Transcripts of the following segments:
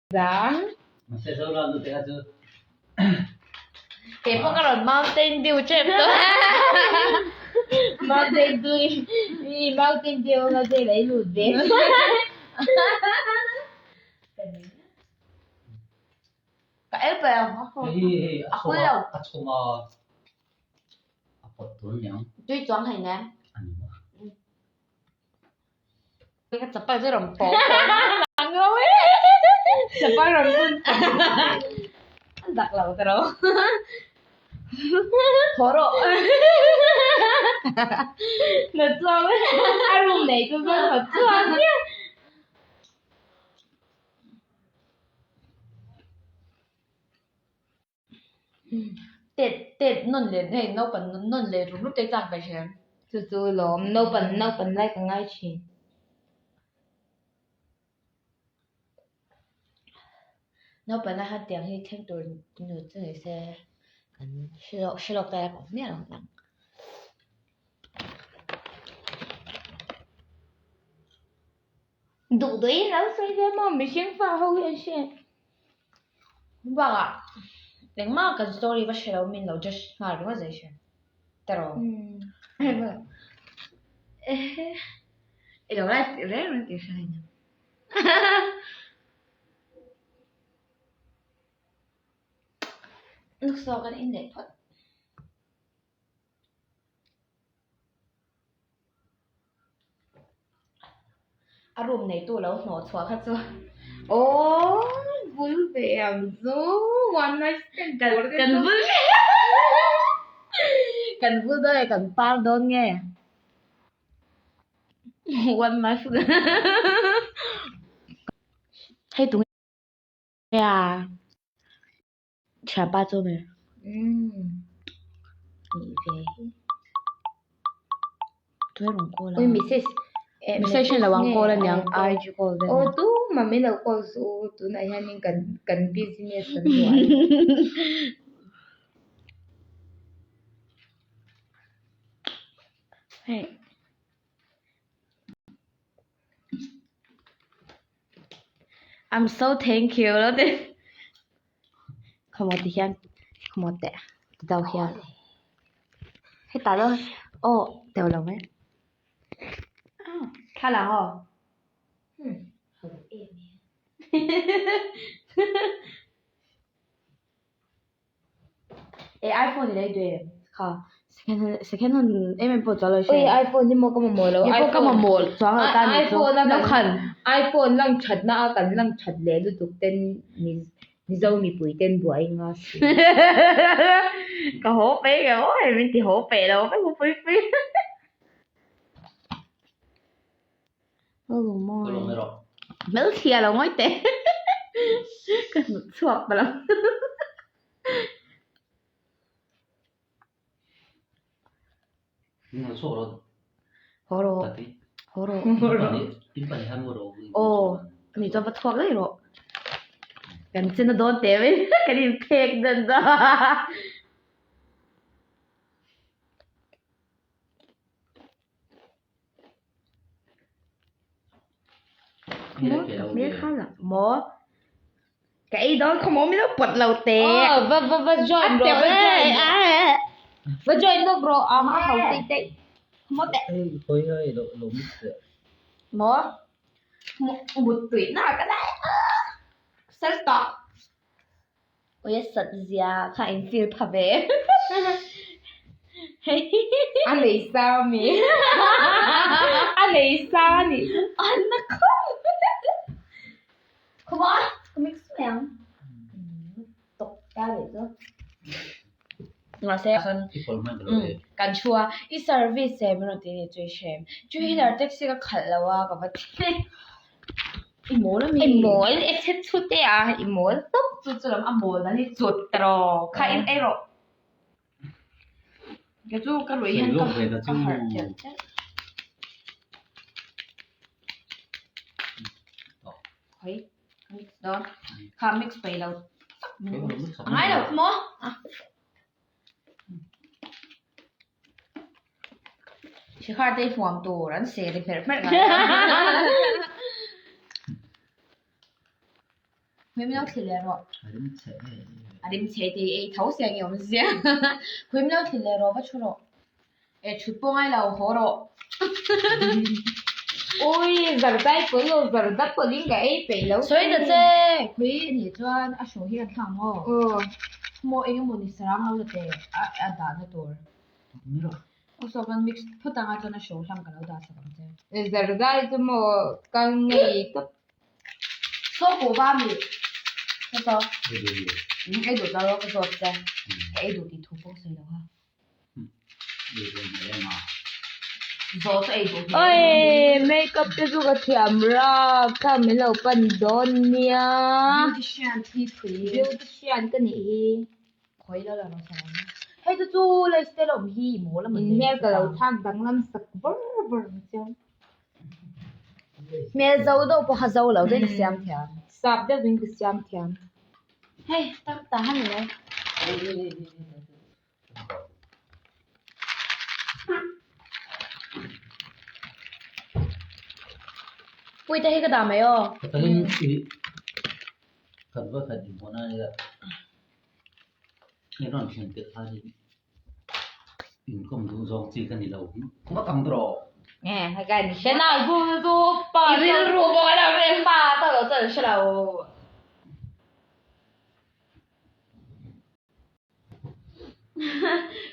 Zang. Mahse Zoram nu te kha chu. Kei pawh ka rawn Mountain Dew tep tawh. Mountain Dew i Mountain Dew nga jail ah i lut ve. Ka el paih ang a Hei hei a a kul lo. a chhawng a a pawt tur aniang. Tui chuang hei nen. A ni maw? Ka chapal chu rawn pawh ang lo e. Chapal rawn bun An zak lo ta ro. Haw rawh. Na chuang a room nei chu chuan haw chuang nia. Tet tet nawn leh hei naupan nawn leh rum rum te chak ve thin. Chu chu lawm naupan naupan lai ka ngai thin. Naupan lai khan tiang hi thleng tur nu chu ni se kan hre lawk ta ila ka awm miah lo ang. Duh duhin lo sawi ve maw mihring fa ho hi an hre. Bakah engmah kan story va hre lo min lo judge nghal ringawt zai hre tiraw. I lo like reng reng tih hre hlei. Luksaw kan inneih phawt. A room neitu lo hnawh chhuah kha chu Aww bul ve ang chu one night stand tur te kan bul kan bul dawn e kan par dawn nge one night hei tunge a Thianpa chu me nih ve hi tuai rawn call a Ui message message hian lo ang call aniang IG call vel aw tu mah min lo call suh u tunah hianin kan kan business kan buai hei I'm so thank you lo ti Khawmaw ti hian khawmaw teh ti deuh hian hetah deuh aw teuh lo mai thla lang aw eh iphone i lei duh em kha second hand second hand em em pawh chuang lo oi iphone hi maw ka mamawh lo Eng pawh ka mamawh chuang lo ta ni chu iphone a kan iphone lang that na a kan lang that leh lutuk ten mizo mipui ten buai nga si ka haw pe ka haw e min ti haw pe lo ka haw pui pui Hmelchhia lo ngawi teh ka hnut chhuak palh ang. Haw rawh haw rawh aw ani chuan va chhuak daih rawh kan chena dawn teh mai kan inphek dan dawn. Maw ka ei dawn khaw maw min lo pawt lo teh Aw va va va join rawh va join rawh va join lawk rawh a a ho teh teh maw teh maw mut tui na ka dai sal tawh Ui a sat zia kha in feel pha ve. A nei sa mi. A nei sa ni. An na khawp. Come on, ka mix mai ang. Tok ta leh chu. Mahse kan thu a, i service e min rawn ti a ni chu i hre em. Two wheeler taxi ka khalh lo a ka va ti. I mawl a mi? I mawl e chhe chhut e a, i mawl tawp. Chu chu lam a mawl dan hi chut ta rawh. Kha in ei rawh. Kei chu ka ruih hian ka harh telh telh. Khawi ka mix dawn. Kha mix peih lo tak a ngai lo kha maw. Shikhar te hi hmuam tur an seh ri hmerh hmerh ngai a. Khawi min lo thli leh rawh. A rim chhe e. A rim chhe te i ei tho sia nge awm zia. Khawi min lo thli leh rawh va thu rawh. E thut pawh ngai lo haw rawh. Ui zardai pawl lo zarda pawlin ka ei peih lo. Sawi ta che khawi a nih chuan a hraw hi kan thlak maw? Aw. Maw eng emaw ni sarang lo la teh a a dahna tur. Ni rawh. Aw saw kan mix phawt anga chuan a hraw hlang ka lo dah sak ang che. Zardai chu maw ka ngei tawp. Saw pawh va mi ka saw. Ei duh ta lo ka zawt che. Ka ei duh tih thu pawh sawi lo ha. Oi makeup te chu ka thiam rap kha min lo pan dawn nia beautician ka nih hi inhmel ka lo thlak danglam sak vawr vawr ang che hmel zo deuh pawh kha zo lo daih ka siam thiam sap deuhin ka siam thiam hei tak ta han ni mai. Puite hi ka dah mai aw. Katalin i khat va khat in hmuhna ania i rawn thlen tirh khan in inkawm duh zawng chi ka ni lo ngawt ang tawh. Nge kan hre na zu zu pa I rilru pawh a lo rem pa tawh lo chuan an hre lo.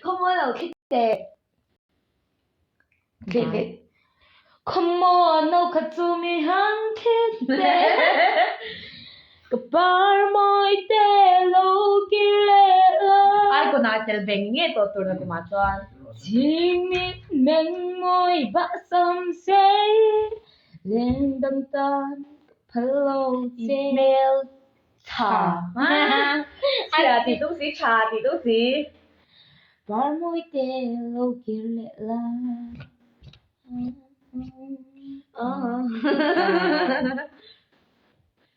Khawmual lo thli teh. Beh beh. Khawmual no kha chu mi han thli teh. Ka par mawi te lo kir leh la. Ai kawn ah tel veng nge tawh tur na kumah chuan. Chhing mit meng mawi bah sam sei. Lengdang tan ka phal lo che. Hmel Tha. Chhia tih tum si, tha tih tum si. Par mawi te lo kir leh la.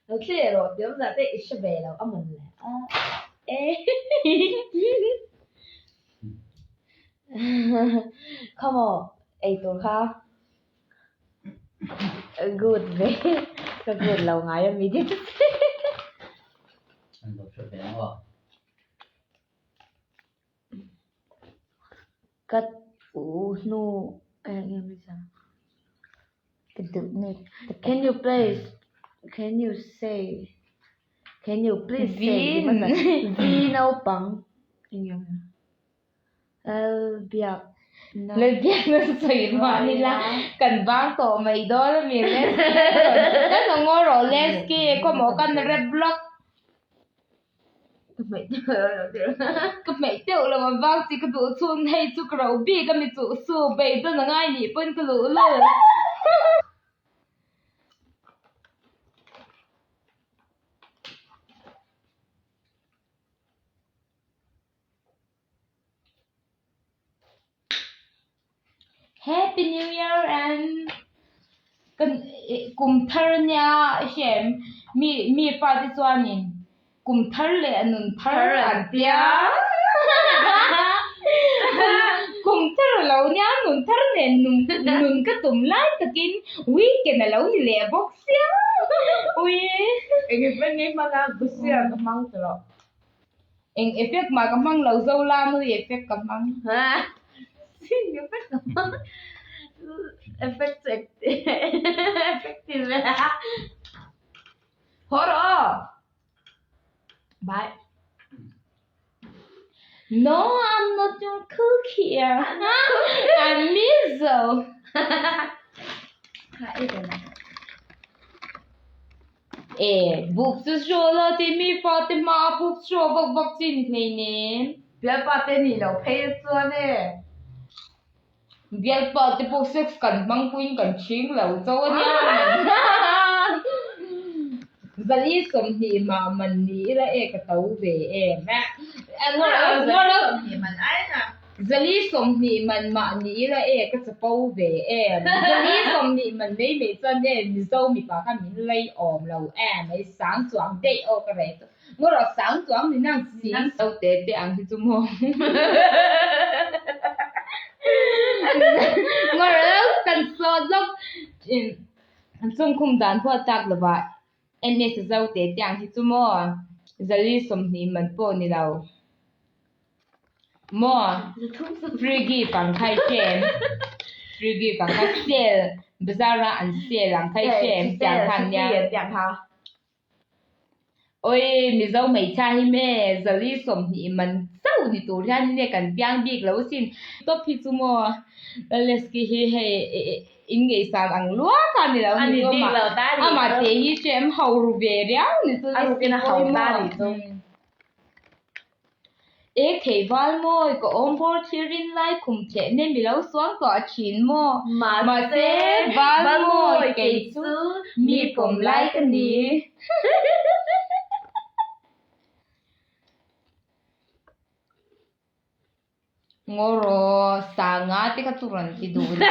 Lo thli leh rawh tih awmzah te i hre ve lo a mawn le. E. Come on, ei tur kha. Good ve ka good lo ngai a mi deuh An lo hre ve ang aw. Ka u hnu eng nge mi sa ka duh nu Can you please can you say can you please say V naupang eng nge Lalbiak Lalbiak na sawi mah ni la kan bang tawh mai dawn a mi Lesky ka rawn ngaw rawh Lesky khawmawh kan rep block ka hmeih ka hmeih deuh lo ang vang chi ka duh chhun hei chu ka ro bik a mi chuh su beidawn a ngai nih pawn ka luh lo. Happy New Year and kan kum thar nia hriam mi mi fate chuanin kum thar leh nun thar an tia kum thar a lo nia nun thar nen nun ka tum lai takin weekend a lo ni leh bawk sia ui Eng effect nge hmang a Gusia ka hmang tawh. Eng effect mah ka hmang lo zo la nui effect ka hmang. Sing effect ka hmang. Effect chu effective e. Haw rawh aw. Bye. No, I'm not your cookie. I'm Mizo. Kha ei ve la. E, buk chu hraw la tih mi fate hma a buk hraw vak vak chi ni hleinem. Bialpa te nih loh phei a chuan e. Bialpa te pawh sex kan hmang puiin kan chhing lo cho a nia. Zali 20 mah man ni ila e ka to ve em. Zali 20 man mah ni ila e ka chapo ve em. Zali 20 man mai mai chuan e Mizo mipa kha min lei awm lo em mai sang chuang daih aw ka reh chu. Ngaw rawh sang chuang ni nang si. Zo te te ang hi chu maw. Ngaw rawh kan sawt lawk an chungkhum dan pawh a tlak lovah. MS Zote te ang hi chu maw zali 20 man pawh ni lo maw free gift ang kha i hre em free gift ang kha sale bazar a an sale ang kha i hre em tiang khan nia. Awi Mizo hmeichhia hi me zali 20 man chauh ni tur hian nge kan piang bik lo sin top hi chu maw Laleski hi hei in ngaihsan ang luak a ni lo ni chu amah te hi hrem ho ru ve riau ni chu Leski pawh hi maw. E thei val mawi ka awm bawr thil rin lai khum theh ne mi lo suang tawh thin maw? Mahse val mawi kei chu mi pawm lai ka ni. Ngawraw sanga te kha chu rawn ti duh lo.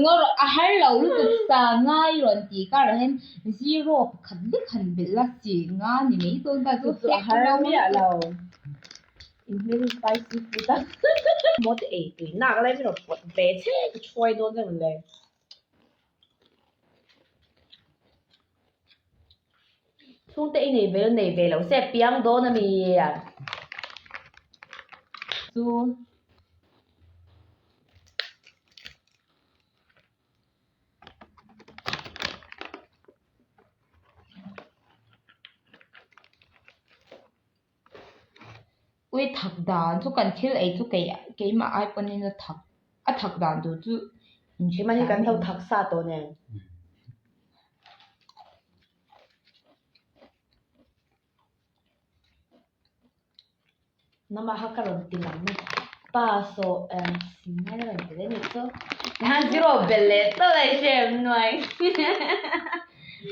Ngawraw a har lo lutuk sanga i rawn tih karah hian zero pakhat vek han belh a chi nga ni mai dawn ta chu chu a har miah lo. In hmel hi spicy food a. Maw te ei tui nak lai min rawn pawt ve che ka chhuai dawn che mawle. Chhungte i nei ve lo nei ve lo se piang dawn a mi a. Chu. Ui thak dan chu kan thil ei chu kei keimah ai pawhin a thak a thak dan tur chu in hre Keimah hi kan lo thak sa tawh nen. Namah kha ka rawn ti lang mai. Pa saw eh si ngai rawn ti leh nih chu. Tikhan zero belh leh tawlh a i hre em nuai.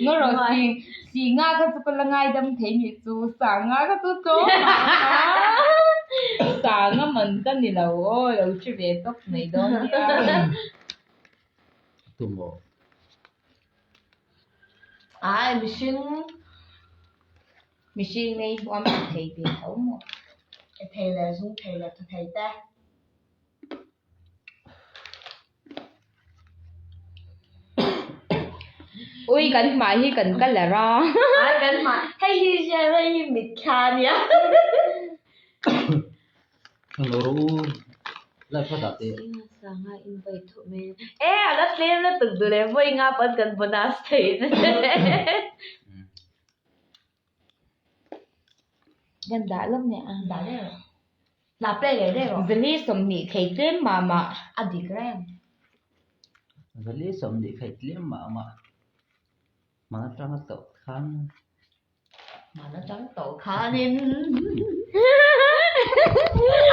Ngaw rawh si si nga kha chu ka la ngaidam thei nih chu sanga kha chu tlawm a sanga man ka ni lo aw lo hre ve tawp mai dawn nia. Tumaw. Ai mihring. Mihring nei huam a thei ve tho maw? E thei leh zung thei leh tha thei te. Ui kan hmai hi kan colour a. Ai kan hmai hei hi hriat hei hi mitthla a nia. Hello live a dah teh. Sanga in vawi thuh mai e a la tlem lutuk duh leh vawi nga pawn kan bonus thei. Kan dah lawk nia a. Dah leh rawh. Dah play leh daih rawh. Zali 20 thei tlem mah mah. A dik reng. Zali 20 thei tlem mah mah. Hman atanga tawh khan. Hman atang tawh khanin.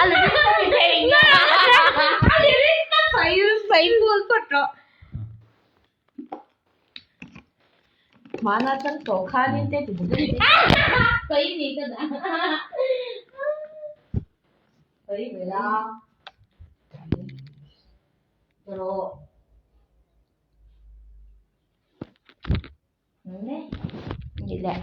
A lyrics ka ti thei nge. A lyrics ka sawi sawi full phawt rawh. Hmana chang tawh khanin te ti duh deuh Sawi ni ka dah. Sawi ve la. Rawh. Ni le.